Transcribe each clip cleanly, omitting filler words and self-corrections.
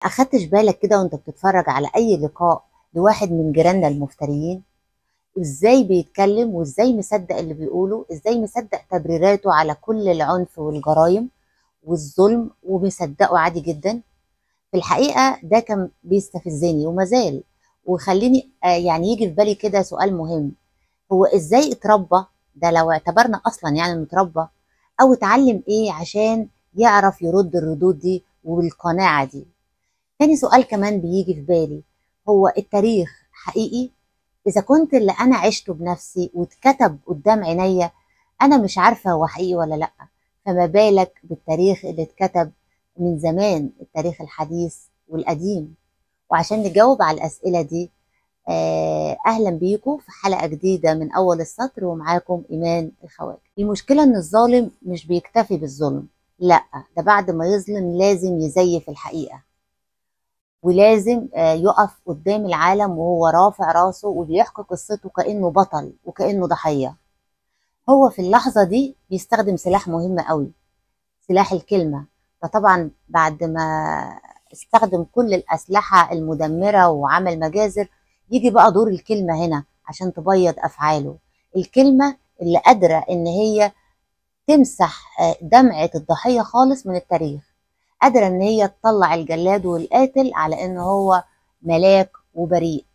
أخدتش بالك كده وأنت بتتفرج على أي لقاء لواحد من جيراننا المفتريين؟ إزاي بيتكلم وإزاي مصدق اللي بيقوله، إزاي مصدق تبريراته على كل العنف والجرائم والظلم وبيصدقه عادي جدا. في الحقيقة ده كان بيستفزني ومازال، وخليني يعني يجي في بالي كده سؤال مهم: هو إزاي اتربى ده، لو اعتبرنا أصلا يعني إنه اتربى، أو اتعلم إيه عشان يعرف يرد الردود دي وبالقناعة دي؟ تاني سؤال كمان بيجي في بالي: هو التاريخ حقيقي؟ إذا كنت اللي أنا عشته بنفسي واتكتب قدام عينيا أنا مش عارفة هو حقيقي ولا لأ، فما بالك بالتاريخ اللي اتكتب من زمان، التاريخ الحديث والقديم. وعشان نجاوب على الأسئلة دي أهلا بيكم في حلقة جديدة من أول السطر، ومعاكم إيمان الخواجة. المشكلة إن الظالم مش بيكتفي بالظلم، لأ، ده بعد ما يظلم لازم يزيف الحقيقة، ولازم يقف قدام العالم وهو رافع راسه وبيحكي قصته كأنه بطل وكأنه ضحية. هو في اللحظة دي بيستخدم سلاح مهم قوي، سلاح الكلمة. فطبعا بعد ما استخدم كل الأسلحة المدمرة وعمل مجازر، يجي بقى دور الكلمة هنا عشان تبيض أفعاله. الكلمة اللي قادرة إن هي تمسح دمعة الضحية خالص من التاريخ، قادرة إن هي تطلع الجلاد والقاتل على إن هو ملاك وبريء.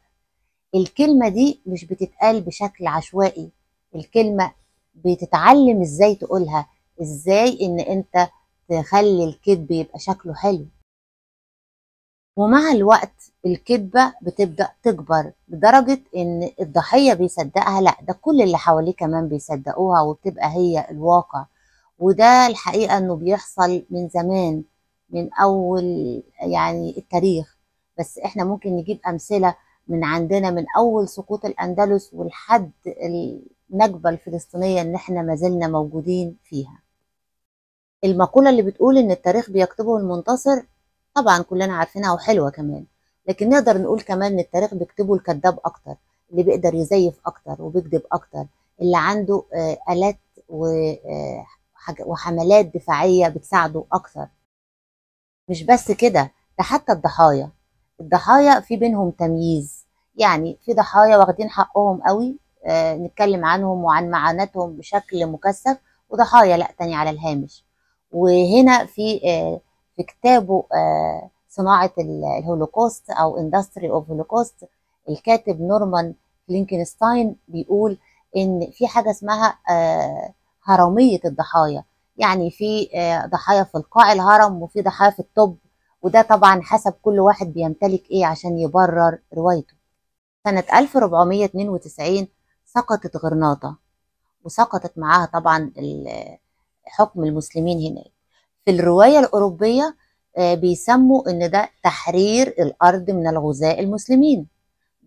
الكلمة دي مش بتتقال بشكل عشوائي، الكلمة بتتعلم إزاي تقولها، إزاي إن أنت تخلي الكذب يبقى شكله حلو. ومع الوقت الكذبة بتبدأ تكبر لدرجة إن الضحية بيصدقها، لأ ده كل اللي حواليه كمان بيصدقوها وبتبقى هي الواقع. وده الحقيقة إنه بيحصل من زمان، من أول يعني التاريخ، بس إحنا ممكن نجيب أمثلة من عندنا من أول سقوط الأندلس ولحد النكبة الفلسطينية إن إحنا ما زلنا موجودين فيها. المقولة اللي بتقول إن التاريخ بيكتبه المنتصر طبعا كلنا عارفينها وحلوة كمان، لكن نقدر نقول كمان إن التاريخ بيكتبه الكذاب أكتر، اللي بيقدر يزيف أكتر وبيكذب أكتر، اللي عنده آلات وحملات دفاعية بتساعده أكتر. مش بس كده، ده حتى الضحايا في بينهم تمييز، يعني في ضحايا واخدين حقهم قوي، نتكلم عنهم وعن معاناتهم بشكل مكثف، وضحايا لا تاني على الهامش. وهنا في كتابه صناعة الهولوكوست أو Industry of Holocaust، الكاتب نورمان فلينكنستاين بيقول إن في حاجة اسمها هرمية الضحايا، يعني في ضحايا في القاع الهرم وفي ضحايا في ال top، وده طبعا حسب كل واحد بيمتلك ايه عشان يبرر روايته. سنة 1492 سقطت غرناطة، وسقطت معاها طبعا حكم المسلمين هناك. في الرواية الأوروبية بيسموا إن ده تحرير الأرض من الغزاة المسلمين،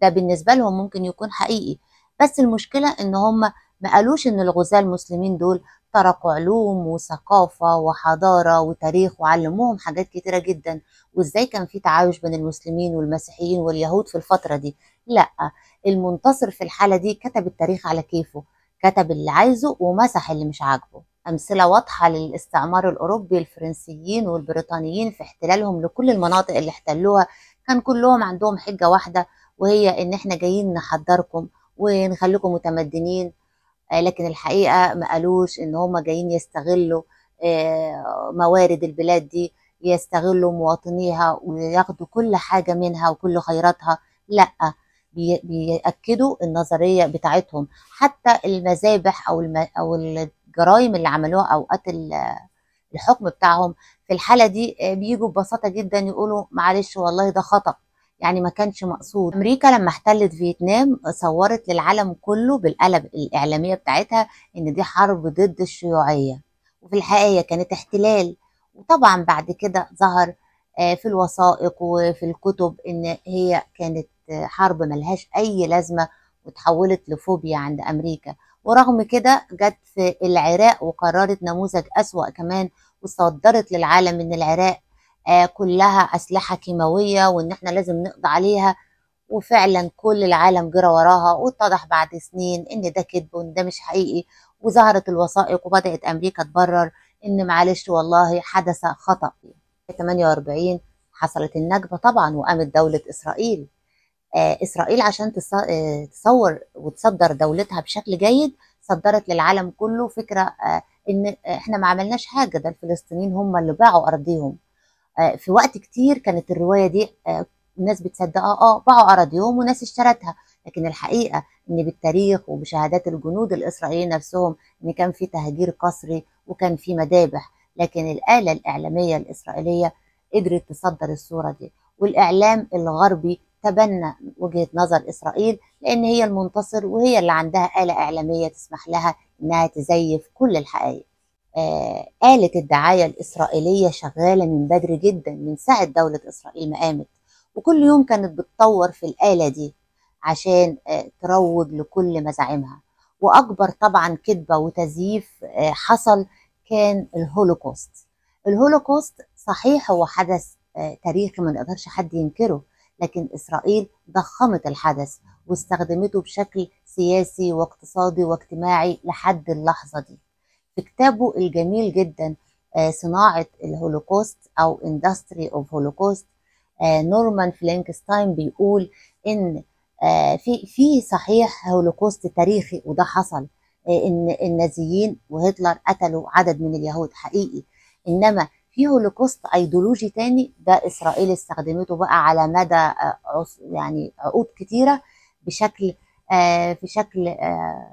ده بالنسبة لهم ممكن يكون حقيقي، بس المشكلة إن هم ما قالوش إن الغزاة المسلمين دول تركوا علوم وثقافة وحضارة وتاريخ وعلموهم حاجات كتيرة جدا، وإزاي كان في تعايش بين المسلمين والمسيحيين واليهود في الفترة دي. لا، المنتصر في الحالة دي كتب التاريخ على كيفه، كتب اللي عايزه ومسح اللي مش عاجبه. أمثلة واضحة للاستعمار الأوروبي، الفرنسيين والبريطانيين في احتلالهم لكل المناطق اللي احتلوها، كان كلهم عندهم حجة واحدة، وهي إن احنا جايين نحضركم ونخليكم متمدنين، لكن الحقيقة ما قالوش إن هم جايين يستغلوا موارد البلاد دي، يستغلوا مواطنيها وياخدوا كل حاجة منها وكل خيراتها. لا، بيأكدوا النظرية بتاعتهم. حتى المذابح أو الجرائم اللي عملوها أوقات الحكم بتاعهم في الحالة دي بيجوا ببساطة جدا يقولوا معلش والله ده خطأ، يعني ما كانش مقصود. أمريكا لما احتلت فيتنام صورت للعالم كله بالقلب الإعلامية بتاعتها إن دي حرب ضد الشيوعية، وفي الحقيقة كانت احتلال. وطبعا بعد كده ظهر في الوثائق وفي الكتب إن هي كانت حرب ملهاش أي لازمة وتحولت لفوبيا عند أمريكا. ورغم كده جت في العراق وقررت نموذج أسوأ كمان، وصدرت للعالم إن العراق كلها أسلحة كيماوية وإن إحنا لازم نقضي عليها، وفعلا كل العالم جرى وراها، واتضح بعد سنين إن ده كذب وإن ده مش حقيقي، وظهرت الوثائق وبدأت أمريكا تبرر إن معلش والله حدث خطأ. 48 حصلت النكبة طبعا وقامت دولة إسرائيل. إسرائيل عشان تصور وتصدر دولتها بشكل جيد صدرت للعالم كله فكرة إن إحنا ما عملناش حاجة، ده الفلسطينيين هم اللي باعوا أرضيهم. في وقت كتير كانت الرواية دي الناس بتصدقها، باعوا أراضيهم وناس اشترتها، لكن الحقيقة إن بالتاريخ وبشهادات الجنود الإسرائيليين نفسهم إن كان في تهجير قسري وكان في مذابح، لكن الآلة الإعلامية الإسرائيلية قدرت تصدر الصورة دي، والإعلام الغربي تبنى وجهة نظر إسرائيل لأن هي المنتصر وهي اللي عندها آلة إعلامية تسمح لها إنها تزيف كل الحقائق. آلة الدعاية الإسرائيلية شغالة من بدري جدا، من ساعة دولة إسرائيل ما قامت، وكل يوم كانت بتطور في الآلة دي عشان تروج لكل مزاعمها. وأكبر طبعا كذبة وتزييف حصل كان الهولوكوست. الهولوكوست صحيح هو حدث تاريخي ما نقدرش حد ينكره، لكن إسرائيل ضخمت الحدث واستخدمته بشكل سياسي واقتصادي واجتماعي لحد اللحظة دي. في كتابه الجميل جدا صناعة الهولوكوست أو Industry of Holocaust، نورمان فلينكستاين بيقول إن في صحيح هولوكوست تاريخي وده حصل، إن النازيين وهتلر قتلوا عدد من اليهود حقيقي، إنما في هولوكوست ايديولوجي تاني ده إسرائيل استخدمته بقى على مدى يعني عقود كتيرة بشكل في شكل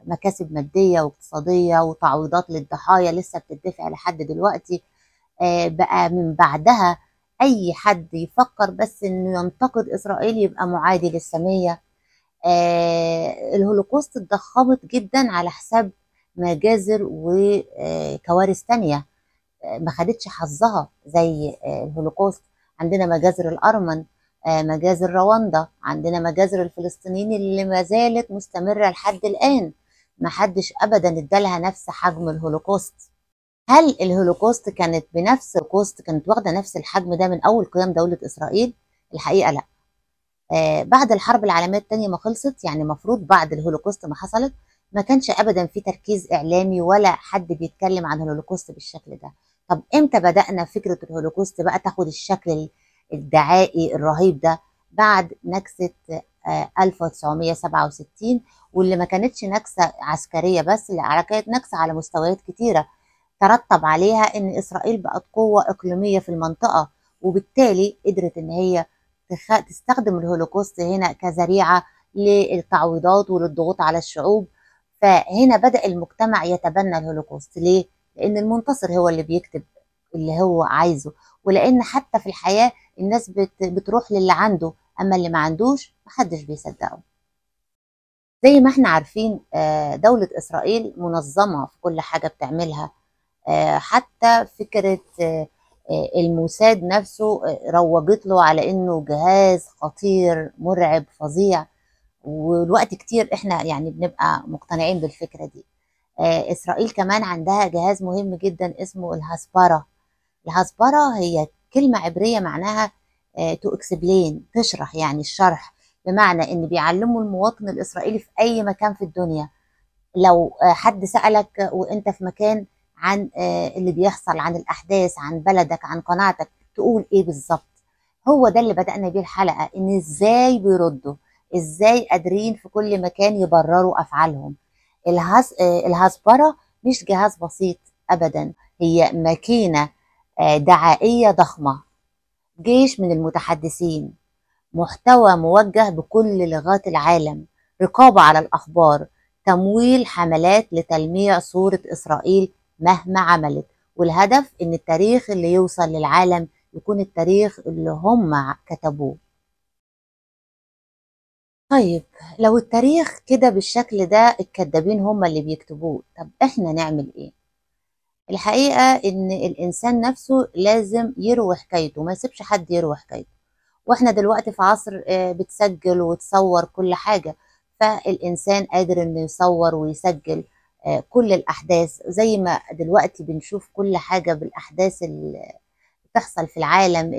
مكاسب مادية واقتصادية وتعويضات للضحايا لسه بتدفع لحد دلوقتي. بقى من بعدها أي حد يفكر بس إنه ينتقد إسرائيل يبقى معادي للسامية. الهولوكوست اتضخمت جدا على حساب مجازر وكوارث تانية ما خدتش حظها زي الهولوكوست. عندنا مجازر الأرمن، مجازر رواندا، عندنا مجازر الفلسطينيين اللي ما زالت مستمرة لحد الآن، ما حدش أبدا ادالها نفس حجم الهولوكوست. هل الهولوكوست كانت بنفس الهولوكوست كانت واخدة نفس الحجم ده من أول قيام دولة إسرائيل؟ الحقيقة لا. بعد الحرب العالمية الثانية ما خلصت، يعني مفروض بعد الهولوكوست ما حصلت، ما كانش أبدا في تركيز إعلامي ولا حد بيتكلم عن الهولوكوست بالشكل ده. طب إمتى بدأنا فكرة الهولوكوست بقى تاخد الشكل الدعائي الرهيب ده؟ بعد نكسة 1967، واللي ما كانتش نكسة عسكرية بس، لا كانت نكسة على مستويات كتيرة ترتب عليها إن إسرائيل بقت قوة إقليمية في المنطقة، وبالتالي قدرت إن هي تستخدم الهولوكوست هنا كذريعة للتعويضات وللضغوط على الشعوب. فهنا بدأ المجتمع يتبنى الهولوكوست. ليه؟ لأن المنتصر هو اللي بيكتب اللي هو عايزه، ولأن حتى في الحياة الناس بتروح للي عنده، أما اللي ما عندوش محدش بيصدقه. زي ما احنا عارفين دولة إسرائيل منظمة في كل حاجة بتعملها، حتى فكرة الموساد نفسه روجت له على إنه جهاز خطير مرعب فظيع، والوقت كتير احنا يعني بنبقى مقتنعين بالفكرة دي. إسرائيل كمان عندها جهاز مهم جدا اسمه الهاسبارا. الهاسبارا هي كلمة عبرية معناها to explain، تشرح، يعني الشرح، بمعنى إن بيعلموا المواطن الإسرائيلي في أي مكان في الدنيا. لو حد سألك وإنت في مكان عن اللي بيحصل، عن الأحداث، عن بلدك، عن قناعتك، تقول إيه بالظبط؟ هو ده اللي بدأنا بيه الحلقة، إن إزاي بيردوا، إزاي قادرين في كل مكان يبرروا أفعالهم. الهاسبارا مش جهاز بسيط أبدا، هي ماكينة دعائية ضخمة، جيش من المتحدثين، محتوى موجه بكل لغات العالم، رقابة على الأخبار، تمويل حملات لتلميع صورة إسرائيل مهما عملت، والهدف إن التاريخ اللي يوصل للعالم يكون التاريخ اللي هم كتبوه. طيب لو التاريخ كده بالشكل ده الكذابين هم اللي بيكتبوه، طب احنا نعمل ايه؟ الحقيقة ان الانسان نفسه لازم يروي حكايته، ما يسيبش حد يروي حكايته. واحنا دلوقتي في عصر بتسجل وتصور كل حاجة، فالانسان قادر انه يصور ويسجل كل الاحداث، زي ما دلوقتي بنشوف كل حاجة بالاحداث اللي بتحصل في العالم،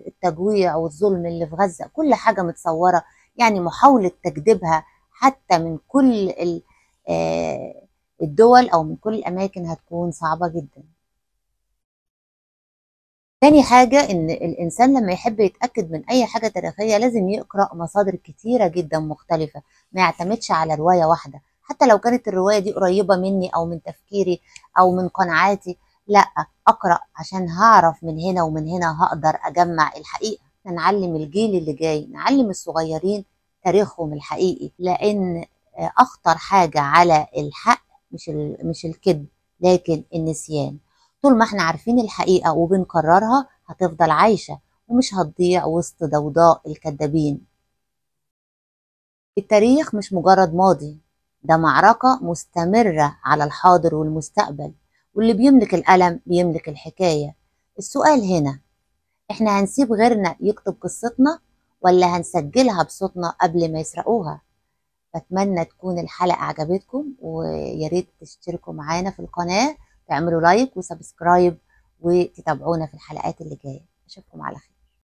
التجويع والظلم اللي في غزة، كل حاجة متصورة، يعني محاولة تكذيبها حتى من كل الدول أو من كل الأماكن هتكون صعبة جدا. تاني حاجة، إن الإنسان لما يحب يتأكد من أي حاجة تاريخية لازم يقرأ مصادر كتيرة جدا مختلفة، ما يعتمدش على رواية واحدة، حتى لو كانت الرواية دي قريبة مني أو من تفكيري أو من قناعاتي، لا، أقرأ عشان هعرف من هنا ومن هنا هقدر أجمع الحقيقة. نعلم الجيل اللي جاي، نعلم الصغيرين تاريخهم الحقيقي، لأن أخطر حاجة على الحق مش الكذب، لكن النسيان. طول ما احنا عارفين الحقيقة وبنكررها هتفضل عايشة ومش هتضيع وسط ضوضاء الكذابين. التاريخ مش مجرد ماضي، ده معركة مستمرة على الحاضر والمستقبل، واللي بيملك القلم بيملك الحكاية. السؤال هنا، احنا هنسيب غيرنا يكتب قصتنا ولا هنسجلها بصوتنا قبل ما يسرقوها؟ بتمنى تكون الحلقة عجبتكم، وياريت تشتركوا معانا في القناة، تعملوا like و subscribe، وتتابعونا في الحلقات اللي جاية. أشوفكم على خير.